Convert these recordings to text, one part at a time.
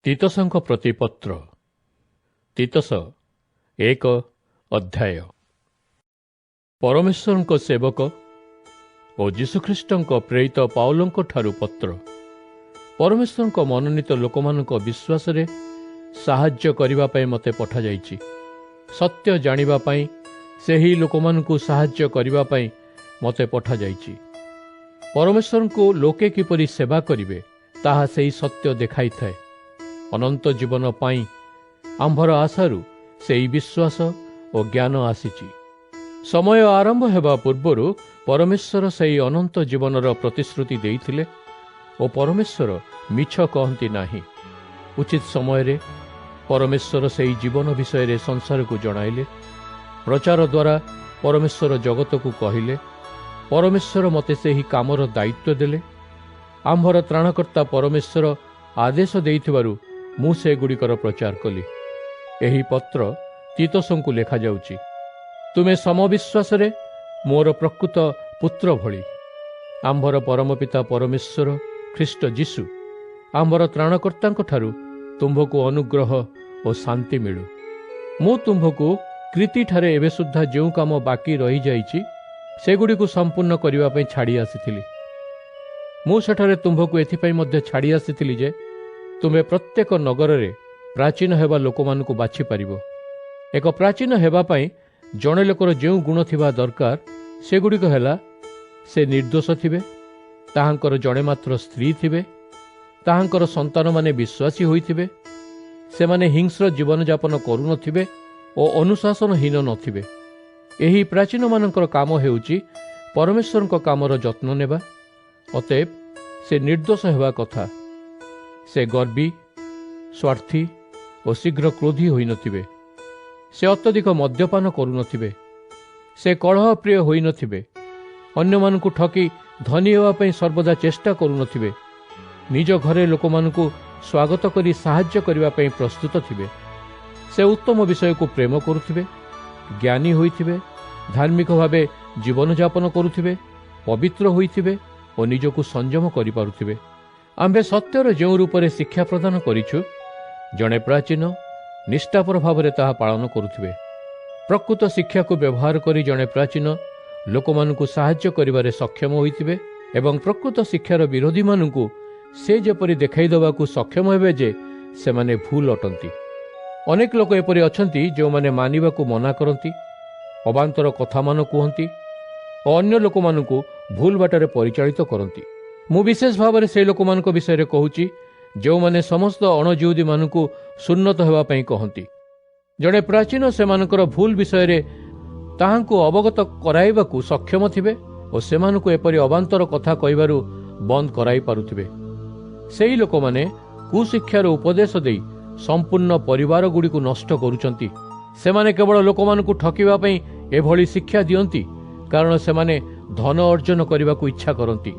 ତୀତସଙ୍କ ପ୍ରତି ପତ୍ର, ତୀତସ 1 ଅଧ୍ୟାୟ। ପରମେଶ୍ୱରଙ୍କ ସେବକ ଓ ଯୀଶୁଖ୍ରୀଷ୍ଟଙ୍କ ପ୍ରେରିତ ପାଉଲଙ୍କ ଠାରୁ ପତ୍ର। ପରମେଶ୍ୱରଙ୍କ ମନୋନୀତ ଲୋକମାନଙ୍କ ବିଶ୍ୱାସରେ ସାହାଯ୍ୟ କରିବା ପାଇଁ ମୋତେ ପଠାଯାଇଛି। ସତ୍ୟ ଜାଣିବା ପାଇଁ ସେହି ଲୋକମାନଙ୍କୁ ସାହାଯ୍ୟ କରିବା ପାଇଁ ମୋତେ ପଠାଯାଇଛି। ପରମେଶ୍ୱରଙ୍କୁ ଲୋକେ କିପରି ସେବା କରିବେ, ତାହା ସେହି ସତ୍ୟ ଦେଖାଇଥାଏ। ଅନନ୍ତ ଜୀବନ ପାଇଁ ଆମ୍ଭର ଆଶାରୁ ସେହି ବିଶ୍ୱାସ ଓ ଜ୍ଞାନ ଆସିଛି। ସମୟ ଆରମ୍ଭ ହେବା ପୂର୍ବରୁ ପରମେଶ୍ୱର ସେହି ଅନନ୍ତ ଜୀବନର ପ୍ରତିଶ୍ରୁତି ଦେଇଥିଲେ ଓ ପରମେଶ୍ୱର ମିଛ କହନ୍ତି ନାହିଁ। ଉଚିତ ସମୟରେ ପରମେଶ୍ୱର ସେହି ଜୀବନ ବିଷୟରେ ସଂସାରକୁ ଜଣାଇଲେ। ପ୍ରଚାର ଦ୍ୱାରା ପରମେଶ୍ୱର ଜଗତକୁ କହିଲେ। ପରମେଶ୍ୱର ମୋତେ ସେହି କାମର ଦାୟିତ୍ୱ ଦେଲେ। ଆମ୍ଭର ତ୍ରାଣକର୍ତ୍ତା ପରମେଶ୍ୱର ଆଦେଶ ଦେଇଥିବାରୁ ମୁଁ ସେଗୁଡ଼ିକର ପ୍ରଚାର କଲି। ଏହି ପତ୍ର ତୀତସଙ୍କୁ ଲେଖାଯାଉଛି। ତୁମେ ସମବିଶ୍ୱାସରେ ମୋର ପ୍ରକୃତ ପୁତ୍ର ଭଳି। ଆମ୍ଭର ପରମପିତା ପରମେଶ୍ୱର, ଖ୍ରୀଷ୍ଟ ଯୀଶୁ ଆମ୍ଭର ତ୍ରାଣକର୍ତ୍ତାଙ୍କଠାରୁ ତୁମ୍ଭକୁ ଅନୁଗ୍ରହ ଓ ଶାନ୍ତି ମିଳୁ। ମୁଁ ତୁମ୍ଭକୁ କ୍ରୀତିଠାରେ ଏବେ ସୁଦ୍ଧା ଯେଉଁ କାମ ବାକି ରହିଯାଇଛି, ସେଗୁଡ଼ିକୁ ସମ୍ପୂର୍ଣ୍ଣ କରିବା ପାଇଁ ଛାଡ଼ି ଆସିଥିଲି। ମୁଁ ସେଠାରେ ତୁମ୍ଭକୁ ଏଥିପାଇଁ ମଧ୍ୟ ଛାଡ଼ି ଆସିଥିଲି ଯେ ତୁମ୍ଭେ ପ୍ରତ୍ୟେକ ନଗରରେ ପ୍ରାଚୀନ ହେବା ଲୋକମାନଙ୍କୁ ବାଛିପାରିବ। ଏକ ପ୍ରାଚୀନ ହେବା ପାଇଁ ଜଣେ ଲୋକର ଯେଉଁ ଗୁଣ ଥିବା ଦରକାର, ସେଗୁଡ଼ିକ ହେଲା: ସେ ନିର୍ଦ୍ଦୋଷ ଥିବେ, ତାହାଙ୍କର ଜଣେ ମାତ୍ର ସ୍ତ୍ରୀ ଥିବେ, ତାହାଙ୍କର ସନ୍ତାନମାନେ ବିଶ୍ୱାସୀ ହୋଇଥିବେ, ସେମାନେ ହିଂସ୍ର ଜୀବନଯାପନ କରୁନଥିବେ ଓ ଅନୁଶାସନହୀନ ନଥିବେ। ଏହି ପ୍ରାଚୀନମାନଙ୍କର କାମ ହେଉଛି ପରମେଶ୍ୱରଙ୍କ କାମର ଯତ୍ନ ନେବା। ଅତଏବ ସେ ନିର୍ଦ୍ଦୋଷ ହେବା କଥା। ସେ ଗର୍ବୀ, ସ୍ୱାର୍ଥୀ ଓ ଶୀଘ୍ର କ୍ରୋଧୀ ହୋଇନଥିବେ। ସେ ଅତ୍ୟଧିକ ମଦ୍ୟପାନ କରୁନଥିବେ। ସେ କଳହ ପ୍ରିୟ ହୋଇନଥିବେ। ଅନ୍ୟମାନଙ୍କୁ ଠକି ଧନୀ ହେବା ପାଇଁ ସର୍ବଦା ଚେଷ୍ଟା କରୁନଥିବେ। ନିଜ ଘରେ ଲୋକମାନଙ୍କୁ ସ୍ୱାଗତ କରି ସାହାଯ୍ୟ କରିବା ପାଇଁ ପ୍ରସ୍ତୁତ ଥିବେ। ସେ ଉତ୍ତମ ବିଷୟକୁ ପ୍ରେମ କରୁଥିବେ, ଜ୍ଞାନୀ ହୋଇଥିବେ, ଧାର୍ମିକ ଭାବେ ଜୀବନଯାପନ କରୁଥିବେ, ପବିତ୍ର ହୋଇଥିବେ ଓ ନିଜକୁ ସଂଯମ କରିପାରୁଥିବେ। ଆମ୍ଭେ ସତ୍ୟର ଯେଉଁ ରୂପରେ ଶିକ୍ଷା ପ୍ରଦାନ କରିଛୁ, ଜଣେ ପ୍ରାଚୀନ ନିଷ୍ଠାପର ଭାବରେ ତାହା ପାଳନ କରୁଥିବେ। ପ୍ରକୃତ ଶିକ୍ଷାକୁ ବ୍ୟବହାର କରି ଜଣେ ପ୍ରାଚୀନ ଲୋକମାନଙ୍କୁ ସାହାଯ୍ୟ କରିବାରେ ସକ୍ଷମ ହୋଇଥିବେ ଏବଂ ପ୍ରକୃତ ଶିକ୍ଷାର ବିରୋଧୀମାନଙ୍କୁ ସେ ଯେପରି ଦେଖାଇ ଦେବାକୁ ସକ୍ଷମ ହେବେ ଯେ ସେମାନେ ଭୁଲ ଅଟନ୍ତି। ଅନେକ ଲୋକ ଏପରି ଅଛନ୍ତି, ଯେଉଁମାନେ ମାନିବାକୁ ମନା କରନ୍ତି, ଅବାନ୍ତର କଥାମାନ କୁହନ୍ତି ଓ ଅନ୍ୟ ଲୋକମାନଙ୍କୁ ଭୁଲ ବାଟରେ ପରିଚାଳିତ କରନ୍ତି। ମୁଁ ବିଶେଷ ଭାବରେ ସେହି ଲୋକମାନଙ୍କ ବିଷୟରେ କହୁଛି, ଯେଉଁମାନେ ସମସ୍ତ ଅଣଜିହୁଦୀମାନଙ୍କୁ ସୁନ୍ନତ ହେବା ପାଇଁ କହନ୍ତି। ଜଣେ ପ୍ରାଚୀନ ସେମାନଙ୍କର ଭୁଲ ବିଷୟରେ ତାହାଙ୍କୁ ଅବଗତ କରାଇବାକୁ ସକ୍ଷମ ଥିବେ ଓ ସେମାନଙ୍କୁ ଏପରି ଅବାନ୍ତର କଥା କହିବାରୁ ବନ୍ଦ କରାଇ ପାରୁଥିବେ। ସେହି ଲୋକମାନେ କୁଶିକ୍ଷାର ଉପଦେଶ ଦେଇ ସମ୍ପୂର୍ଣ୍ଣ ପରିବାରଗୁଡ଼ିକୁ ନଷ୍ଟ କରୁଛନ୍ତି। ସେମାନେ କେବଳ ଲୋକମାନଙ୍କୁ ଠକିବା ପାଇଁ ଏଭଳି ଶିକ୍ଷା ଦିଅନ୍ତି, କାରଣ ସେମାନେ ଧନ ଅର୍ଜନ କରିବାକୁ ଇଚ୍ଛା କରନ୍ତି।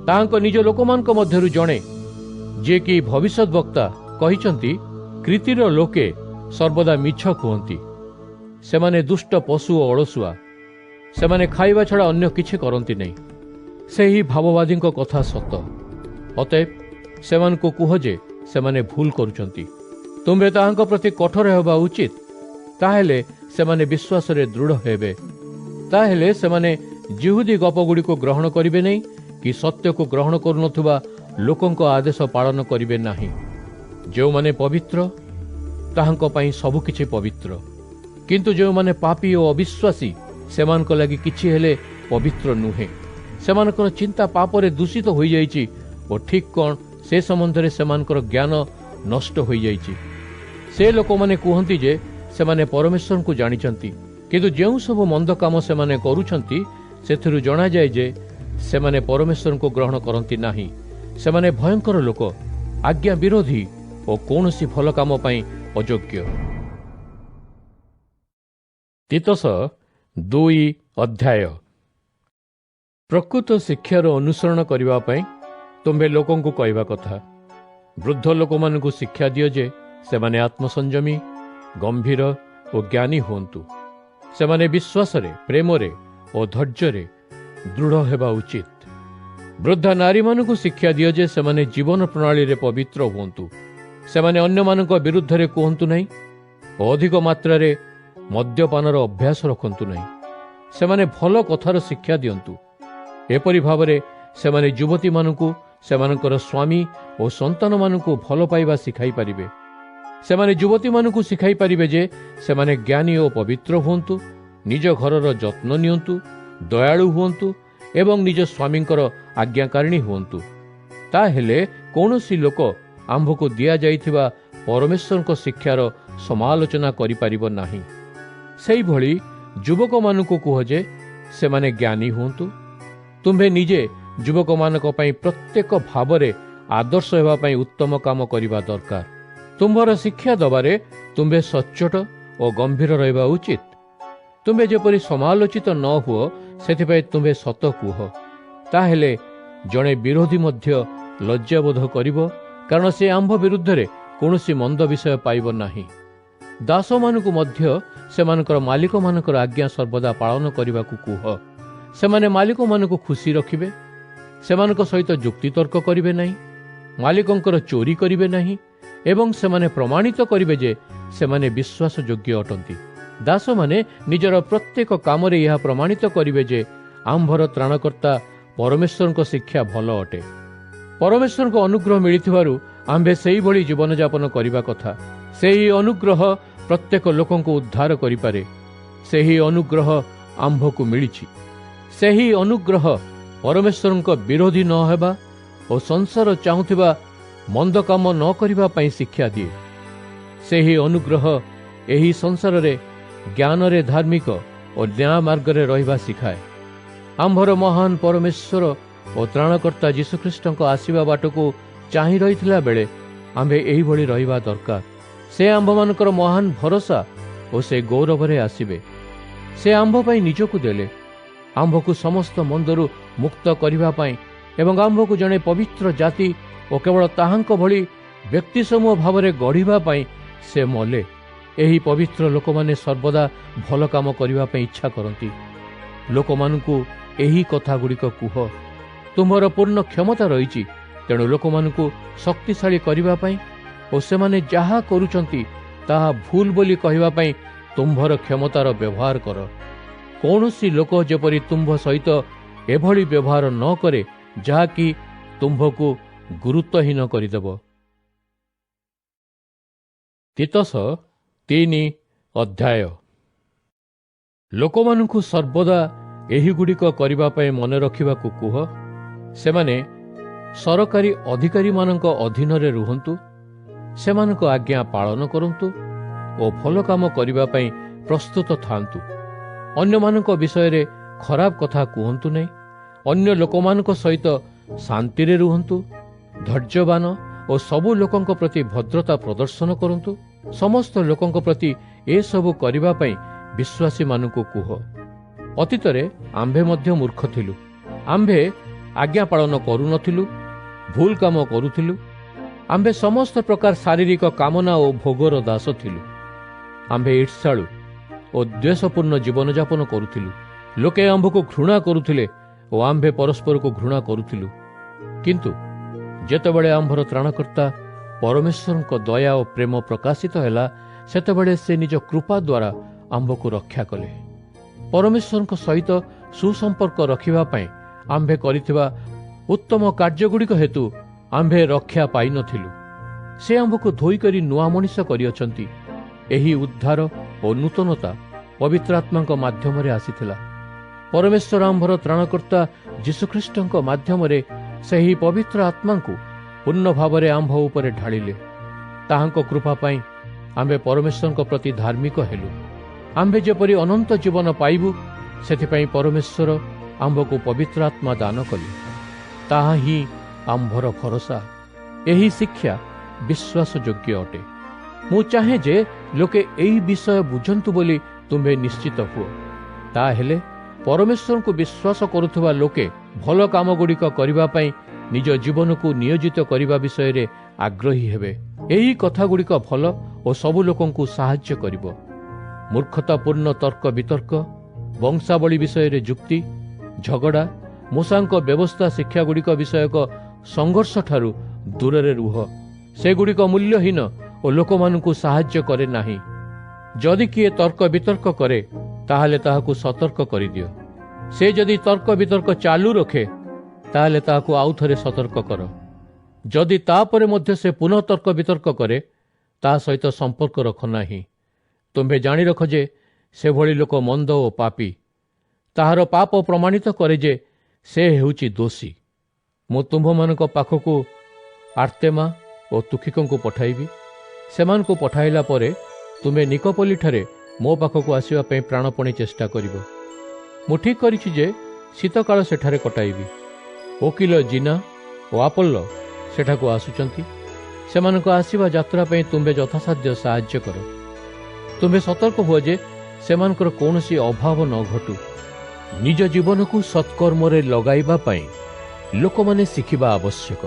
ତାହାଙ୍କ ନିଜ ଲୋକମାନଙ୍କ ମଧ୍ୟରୁ ଜଣେ, ଯିଏକି ଭବିଷ୍ୟତ ବକ୍ତା, କହିଛନ୍ତି, "କ୍ରୀତିର ଲୋକେ ସର୍ବଦା ମିଛ କୁହନ୍ତି। ସେମାନେ ଦୁଷ୍ଟ ପଶୁ ଓ ଅଳସୁଆ। ସେମାନେ ଖାଇବା ଛଡ଼ା ଅନ୍ୟ କିଛି କରନ୍ତି ନାହିଁ।" ସେହି ଭାବବାଦୀଙ୍କ କଥା ସତ। ଅତଏବ ସେମାନଙ୍କୁ କୁହ ଯେ ସେମାନେ ଭୁଲ କରୁଛନ୍ତି। ତୁମ୍ଭେ ତାହାଙ୍କ ପ୍ରତି କଠୋର ହେବା ଉଚିତ। ତାହେଲେ ସେମାନେ ବିଶ୍ୱାସରେ ଦୃଢ଼ ହେବେ। ତାହେଲେ ସେମାନେ ଜିହୁଦୀ ଗପଗୁଡ଼ିକୁ ଗ୍ରହଣ କରିବେ ନାହିଁ କି ସତ୍ୟକୁ ଗ୍ରହଣ କରୁନଥିବା ଲୋକଙ୍କ ଆଦେଶ ପାଳନ କରିବେ ନାହିଁ। ଯେଉଁମାନେ ପବିତ୍ର, ତାହାଙ୍କ ପାଇଁ ସବୁକିଛି ପବିତ୍ର। କିନ୍ତୁ ଯେଉଁମାନେ ପାପୀ ଓ ଅବିଶ୍ୱାସୀ, ସେମାନଙ୍କ ଲାଗି କିଛି ହେଲେ ପବିତ୍ର ନୁହେଁ। ସେମାନଙ୍କର ଚିନ୍ତା ପାପରେ ଦୂଷିତ ହୋଇଯାଇଛି ଓ ଠିକ୍ କ'ଣ, ସେ ସମ୍ବନ୍ଧରେ ସେମାନଙ୍କର ଜ୍ଞାନ ନଷ୍ଟ ହୋଇଯାଇଛି। ସେ ଲୋକମାନେ କୁହନ୍ତି ଯେ ସେମାନେ ପରମେଶ୍ୱରଙ୍କୁ ଜାଣିଛନ୍ତି, କିନ୍ତୁ ଯେଉଁ ସବୁ ମନ୍ଦ କାମ ସେମାନେ କରୁଛନ୍ତି, ସେଥିରୁ ଜଣାଯାଏ ଯେ ସେମାନେ ପରମେଶ୍ୱରଙ୍କୁ ଗ୍ରହଣ କରନ୍ତି ନାହିଁ। ସେମାନେ ଭୟଙ୍କର ଲୋକ, ଆଜ୍ଞା ବିରୋଧୀ ଓ କୌଣସି ଭଲ କାମ ପାଇଁ ଅଯୋଗ୍ୟ। ତୀତସ 2 ଅଧ୍ୟାୟ। ପ୍ରକୃତ ଶିକ୍ଷାର ଅନୁସରଣ କରିବା ପାଇଁ ତୁମ୍ଭେ ଲୋକଙ୍କୁ କହିବା କଥା। ବୃଦ୍ଧ ଲୋକମାନଙ୍କୁ ଶିକ୍ଷା ଦିଅ ଯେ ସେମାନେ ଆତ୍ମସଂଯମୀ, ଗମ୍ଭୀର ଓ ଜ୍ଞାନୀ ହୁଅନ୍ତୁ। ସେମାନେ ବିଶ୍ୱାସରେ, ପ୍ରେମରେ ଓ ଧୈର୍ଯ୍ୟରେ ଦୃଢ଼ ହେବା ଉଚିତ। ବୃଦ୍ଧା ନାରୀମାନଙ୍କୁ ଶିକ୍ଷା ଦିଅ ଯେ ସେମାନେ ଜୀବନ ପ୍ରଣାଳୀରେ ପବିତ୍ର ହୁଅନ୍ତୁ। ସେମାନେ ଅନ୍ୟମାନଙ୍କ ବିରୁଦ୍ଧରେ କୁହନ୍ତୁ ନାହିଁ ଓ ଅଧିକ ମାତ୍ରାରେ ମଦ୍ୟପାନର ଅଭ୍ୟାସ ରଖନ୍ତୁ ନାହିଁ। ସେମାନେ ଭଲ କଥାର ଶିକ୍ଷା ଦିଅନ୍ତୁ। ଏପରି ଭାବରେ ସେମାନେ ଯୁବତୀମାନଙ୍କୁ ସେମାନଙ୍କର ସ୍ୱାମୀ ଓ ସନ୍ତାନମାନଙ୍କୁ ଭଲ ପାଇବା ଶିଖାଇ ପାରିବେ। ସେମାନେ ଯୁବତୀମାନଙ୍କୁ ଶିଖାଇ ପାରିବେ ଯେ ସେମାନେ ଜ୍ଞାନୀ ଓ ପବିତ୍ର ହୁଅନ୍ତୁ, ନିଜ ଘରର ଯତ୍ନ ନିଅନ୍ତୁ, ଦୟାଳୁ ହୁଅନ୍ତୁ ଏବଂ ନିଜ ସ୍ୱାମୀଙ୍କର ଆଜ୍ଞାକାରିଣୀ ହୁଅନ୍ତୁ। ତାହେଲେ କୌଣସି ଲୋକ ଆମ୍ଭକୁ ଦିଆଯାଇଥିବା ପରମେଶ୍ୱରଙ୍କ ଶିକ୍ଷାର ସମାଲୋଚନା କରିପାରିବ ନାହିଁ। ସେହିଭଳି ଯୁବକମାନଙ୍କୁ କୁହ ଯେ ସେମାନେ ଜ୍ଞାନୀ ହୁଅନ୍ତୁ। ତୁମ୍ଭେ ନିଜେ ଯୁବକମାନଙ୍କ ପାଇଁ ପ୍ରତ୍ୟେକ ଭାବରେ ଆଦର୍ଶ ହେବା ପାଇଁ ଉତ୍ତମ କାମ କରିବା ଦରକାର। ତୁମ୍ଭର ଶିକ୍ଷା ଦେବାରେ ତୁମ୍ଭେ ସଚ୍ଚୋଟ ଓ ଗମ୍ଭୀର ରହିବା ଉଚିତ। ତୁମ୍ଭେ ଯେପରି ସମାଲୋଚିତ ନ ହୁଅ, ସେଥିପାଇଁ ତୁମ୍ଭେ ସତ କୁହ। ତାହେଲେ ଜଣେ ବିରୋଧୀ ମଧ୍ୟ ଲଜ୍ଜାବୋଧ କରିବ, କାରଣ ସେ ଆମ୍ଭ ବିରୁଦ୍ଧରେ କୌଣସି ମନ୍ଦ ବିଷୟ ପାଇବ ନାହିଁ। ଦାସମାନଙ୍କୁ ମଧ୍ୟ ସେମାନଙ୍କର ମାଲିକମାନଙ୍କର ଆଜ୍ଞା ସର୍ବଦା ପାଳନ କରିବାକୁ କୁହ। ସେମାନେ ମାଲିକମାନଙ୍କୁ ଖୁସି ରଖିବେ, ସେମାନଙ୍କ ସହିତ ଯୁକ୍ତିତର୍କ କରିବେ ନାହିଁ, ମାଲିକଙ୍କର ଚୋରି କରିବେ ନାହିଁ ଏବଂ ସେମାନେ ପ୍ରମାଣିତ କରିବେ ଯେ ସେମାନେ ବିଶ୍ୱାସଯୋଗ୍ୟ ଅଟନ୍ତି। ଦାସମାନେ ନିଜର ପ୍ରତ୍ୟେକ କାମରେ ଏହା ପ୍ରମାଣିତ କରିବେ ଯେ ଆମ୍ଭର ତ୍ରାଣକର୍ତ୍ତା ପରମେଶ୍ୱରଙ୍କ ଶିକ୍ଷା ଭଲ ଅଟେ। ପରମେଶ୍ୱରଙ୍କ ଅନୁଗ୍ରହ ମିଳିଥିବାରୁ ଆମ୍ଭେ ସେଇଭଳି ଜୀବନଯାପନ କରିବା କଥା। ସେହି ଅନୁଗ୍ରହ ପ୍ରତ୍ୟେକ ଲୋକଙ୍କୁ ଉଦ୍ଧାର କରିପାରେ। ସେହି ଅନୁଗ୍ରହ ଆମ୍ଭକୁ ମିଳିଛି। ସେହି ଅନୁଗ୍ରହ ପରମେଶ୍ୱରଙ୍କ ବିରୋଧୀ ନ ହେବା ଓ ସଂସାର ଚାହୁଁଥିବା ମନ୍ଦ କାମ ନ କରିବା ପାଇଁ ଶିକ୍ଷା ଦିଏ। ସେହି ଅନୁଗ୍ରହ ଏହି ସଂସାରରେ ଜ୍ଞାନରେ ଧାର୍ମିକ ଓ ନ୍ୟାୟ ମାର୍ଗରେ ରହିବା ଶିଖାଏ। ଆମ୍ଭର ମହାନ ପରମେଶ୍ୱର ଓ ତ୍ରାଣକର୍ତ୍ତା ଯୀଶୁଖ୍ରୀଷ୍ଟଙ୍କ ଆସିବା ବାଟକୁ ଚାହିଁ ରହିଥିଲା ବେଳେ ଆମ୍ଭେ ଏହିଭଳି ରହିବା ଦରକାର। ସେ ଆମ୍ଭମାନଙ୍କର ମହାନ ଭରସା ଓ ସେ ଗୌରବରେ ଆସିବେ। ସେ ଆମ୍ଭ ପାଇଁ ନିଜକୁ ଦେଲେ, ଆମ୍ଭକୁ ସମସ୍ତ ମନ୍ଦରୁ ମୁକ୍ତ କରିବା ପାଇଁ ଏବଂ ଆମ୍ଭକୁ ଜଣେ ପବିତ୍ର ଜାତି ଓ କେବଳ ତାହାଙ୍କ ଭଳି ବ୍ୟକ୍ତି ସମୂହ ଭାବରେ ଗଢ଼ିବା ପାଇଁ ସେ ମଲେ। ଏହି ପବିତ୍ର ଲୋକମାନେ ସର୍ବଦା ଭଲ କାମ କରିବା ପାଇଁ ଇଚ୍ଛା କରନ୍ତି। ଲୋକମାନଙ୍କୁ ଏହି କଥାଗୁଡ଼ିକ କୁହ। ତୁମ୍ଭର ପୂର୍ଣ୍ଣ କ୍ଷମତା ରହିଛି, ତେଣୁ ଲୋକମାନଙ୍କୁ ଶକ୍ତିଶାଳୀ କରିବା ପାଇଁ ଓ ସେମାନେ ଯାହା କରୁଛନ୍ତି ତାହା ଭୁଲ ବୋଲି କହିବା ପାଇଁ ତୁମ୍ଭର କ୍ଷମତାର ବ୍ୟବହାର କର। କୌଣସି ଲୋକ ଯେପରି ତୁମ୍ଭ ସହିତ ଏଭଳି ବ୍ୟବହାର ନ କରେ, ଯାହାକି ତୁମ୍ଭକୁ ଗୁରୁତ୍ୱହୀନ କରିଦେବ। ତୀତସ 3 ଅଧ୍ୟାୟ। ଲୋକମାନଙ୍କୁ ସର୍ବଦା ଏହିଗୁଡ଼ିକ କରିବା ପାଇଁ ମନେ ରଖିବାକୁ କୁହ। ସେମାନେ ସରକାରୀ ଅଧିକାରୀମାନଙ୍କ ଅଧୀନରେ ରୁହନ୍ତୁ, ସେମାନଙ୍କ ଆଜ୍ଞା ପାଳନ କରନ୍ତୁ ଓ ଭଲ କାମ କରିବା ପାଇଁ ପ୍ରସ୍ତୁତ ଥାଆନ୍ତୁ। ଅନ୍ୟମାନଙ୍କ ବିଷୟରେ ଖରାପ କଥା କୁହନ୍ତୁ ନାହିଁ। ଅନ୍ୟ ଲୋକମାନଙ୍କ ସହିତ ଶାନ୍ତିରେ ରୁହନ୍ତୁ, ଧୈର୍ଯ୍ୟବାନ ଓ ସବୁ ଲୋକଙ୍କ ପ୍ରତି ଭଦ୍ରତା ପ୍ରଦର୍ଶନ କରନ୍ତୁ। ସମସ୍ତ ଲୋକଙ୍କ ପ୍ରତି ଏସବୁ କରିବା ପାଇଁ ବିଶ୍ୱାସୀମାନଙ୍କୁ କୁହ। ଅତୀତରେ ଆମ୍ଭେ ମଧ୍ୟ ମୂର୍ଖ ଥିଲୁ। ଆମ୍ଭେ ଆଜ୍ଞା ପାଳନ କରୁନଥିଲୁ, ଭୁଲ କାମ କରୁଥିଲୁ। ଆମ୍ଭେ ସମସ୍ତ ପ୍ରକାର ଶାରୀରିକ କାମନା ଓ ଭୋଗର ଦାସ ଥିଲୁ। ଆମ୍ଭେ ଈର୍ଷାଳୁ ଓ ଦ୍ୱେଷପୂର୍ଣ୍ଣ ଜୀବନଯାପନ କରୁଥିଲୁ। ଲୋକେ ଆମ୍ଭକୁ ଘୃଣା କରୁଥିଲେ ଓ ଆମ୍ଭେ ପରସ୍ପରକୁ ଘୃଣା କରୁଥିଲୁ। କିନ୍ତୁ ଯେତେବେଳେ ଆମ୍ଭର ତ୍ରାଣକର୍ତ୍ତା ପରମେଶ୍ୱରଙ୍କ ଦୟା ଓ ପ୍ରେମ ପ୍ରକାଶିତ ହେଲା, ସେତେବେଳେ ସେ ନିଜ କୃପା ଦ୍ୱାରା ଆମ୍ଭକୁ ରକ୍ଷା କଲେ। ପରମେଶ୍ୱରଙ୍କ ସହିତ ସୁସମ୍ପର୍କ ରଖିବା ପାଇଁ ଆମ୍ଭେ କରିଥିବା ଉତ୍ତମ କାର୍ଯ୍ୟଗୁଡ଼ିକ ହେତୁ ଆମ୍ଭେ ରକ୍ଷା ପାଇନଥିଲୁ। ସେ ଆମ୍ଭକୁ ଧୋଇକରି ନୂଆ ମଣିଷ କରିଅଛନ୍ତି। ଏହି ଉଦ୍ଧାର ଓ ନୂତନତା ପବିତ୍ର ଆତ୍ମାଙ୍କ ମାଧ୍ୟମରେ ଆସିଥିଲା। ପରମେଶ୍ୱର ଆମ୍ଭର ତ୍ରାଣକର୍ତ୍ତା ଯୀଶୁଖ୍ରୀଷ୍ଟଙ୍କ ମାଧ୍ୟମରେ ସେହି ପବିତ୍ର ଆତ୍ମାଙ୍କୁ ପୂର୍ଣ୍ଣ ଭାବରେ ଆମ୍ଭ ଉପରେ ଢାଳିଲେ। ତାହାଙ୍କ କୃପା ପାଇଁ ଆମ୍ଭେ ପରମେଶ୍ୱରଙ୍କ ପ୍ରତି ଧାର୍ମିକ ହେଲୁ। ଆମ୍ଭେ ଯେପରି ଅନନ୍ତ ଜୀବନ ପାଇବୁ, ସେଥିପାଇଁ ପରମେଶ୍ୱର ଆମ୍ଭକୁ ପବିତ୍ର ଆତ୍ମା ଦାନ କଲେ। ତାହା ହିଁ ଆମ୍ଭର ଭରସା। ଏହି ଶିକ୍ଷା ବିଶ୍ୱାସଯୋଗ୍ୟ ଅଟେ। ମୁଁ ଚାହେଁ ଯେ ଲୋକେ ଏହି ବିଷୟ ବୁଝନ୍ତୁ ବୋଲି ତୁମ୍ଭେ ନିଶ୍ଚିତ ହୁଅ। ତାହେଲେ ପରମେଶ୍ୱରଙ୍କୁ ବିଶ୍ୱାସ କରୁଥିବା ଲୋକେ ଭଲ କାମଗୁଡ଼ିକ କରିବା ପାଇଁ ନିଜ ଜୀବନକୁ ନିୟୋଜିତ କରିବା ବିଷୟରେ ଆଗ୍ରହୀ ହେବେ। ଏହି କଥାଗୁଡ଼ିକ ଭଲ ଓ ସବୁ ଲୋକଙ୍କୁ ସାହାଯ୍ୟ କରିବ। ମୂର୍ଖତାପୂର୍ଣ୍ଣ ତର୍କ ବିତର୍କ, ବଂଶାବଳୀ ବିଷୟରେ ଯୁକ୍ତି ଝଗଡ଼ା, ମୋଶାଙ୍କ ବ୍ୟବସ୍ଥା ଶିକ୍ଷାଗୁଡ଼ିକ ବିଷୟକ ସଂଘର୍ଷଠାରୁ ଦୂରରେ ରୁହ। ସେଗୁଡ଼ିକ ମୂଲ୍ୟହୀନ ଓ ଲୋକମାନଙ୍କୁ ସାହାଯ୍ୟ କରେ ନାହିଁ। ଯଦି କିଏ ତର୍କ ବିତର୍କ କରେ, ତାହେଲେ ତାହାକୁ ସତର୍କ କରିଦିଅ। ସେ ଯଦି ତର୍କ ବିତର୍କ ଚାଲୁ ରଖେ, ତାହେଲେ ତାହାକୁ ଆଉଥରେ ସତର୍କ କର। ଯଦି ତାପରେ ମଧ୍ୟ ସେ ପୁନଃ ତର୍କ ବିତର୍କ କରେ, ତା ସହିତ ସମ୍ପର୍କ ରଖ ନାହିଁ। ତୁମ୍ଭେ ଜାଣି ରଖ ଯେ ସେଭଳି ଲୋକ ମନ୍ଦ ଓ ପାପୀ। ତାହାର ପାପ ପ୍ରମାଣିତ କରେ ଯେ ସେ ହେଉଛି ଦୋଷୀ। ମୁଁ ତୁମ୍ଭମାନଙ୍କ ପାଖକୁ ଆର୍ତେମା ଓ ତୁଖିକଙ୍କୁ ପଠାଇବି। ସେମାନଙ୍କୁ ପଠାଇଲା ପରେ ତୁମେ ନିକପଲିଠାରେ ମୋ ପାଖକୁ ଆସିବା ପାଇଁ ପ୍ରାଣପଣେ ଚେଷ୍ଟା କରିବ। ମୁଁ ଠିକ୍ କରିଛି ଯେ ଶୀତକାଳ ସେଠାରେ କଟାଇବି। ଓକିଲ ଜିନା ଓ ଆପଲ୍ଲ ସେଠାକୁ ଆସୁଛନ୍ତି। ସେମାନଙ୍କ ଆସିବା ଯାତ୍ରା ପାଇଁ ତୁମ୍ଭେ ଯଥାସାଧ୍ୟ ସାହାଯ୍ୟ କର। ତୁମ୍ଭେ ସତର୍କ ହୁଅ ଯେ ସେମାନଙ୍କର କୌଣସି ଅଭାବ ନ ଘଟୁ। ନିଜ ଜୀବନକୁ ସତ୍କର୍ମରେ ଲଗାଇବା ପାଇଁ ଲୋକମାନେ ଶିଖିବା ଆବଶ୍ୟକ।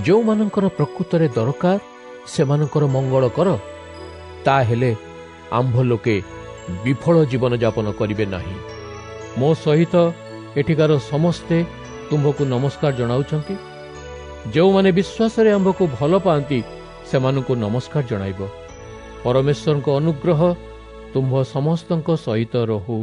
ଯେଉଁମାନଙ୍କର ପ୍ରକୃତରେ ଦରକାର, ସେମାନଙ୍କର ମଙ୍ଗଳ କର। ତାହେଲେ ଆମ୍ଭ ଲୋକେ ବିଫଳ ଜୀବନଯାପନ କରିବେ ନାହିଁ। ମୋ ସହିତ ଏଠିକାର ସମସ୍ତେ ତୁମ୍ଭକୁ ନମସ୍କାର ଜଣାଉଛନ୍ତି। ଯେଉଁମାନେ ବିଶ୍ୱାସରେ ଆମ୍ଭକୁ ଭଲ ପାଆନ୍ତି, ସେମାନଙ୍କୁ ନମସ୍କାର ଜଣାଇବ। ପରମେଶ୍ୱରଙ୍କ ଅନୁଗ୍ରହ ତୁମ୍ଭ ସମସ୍ତଙ୍କ ସହିତ ରହୁ।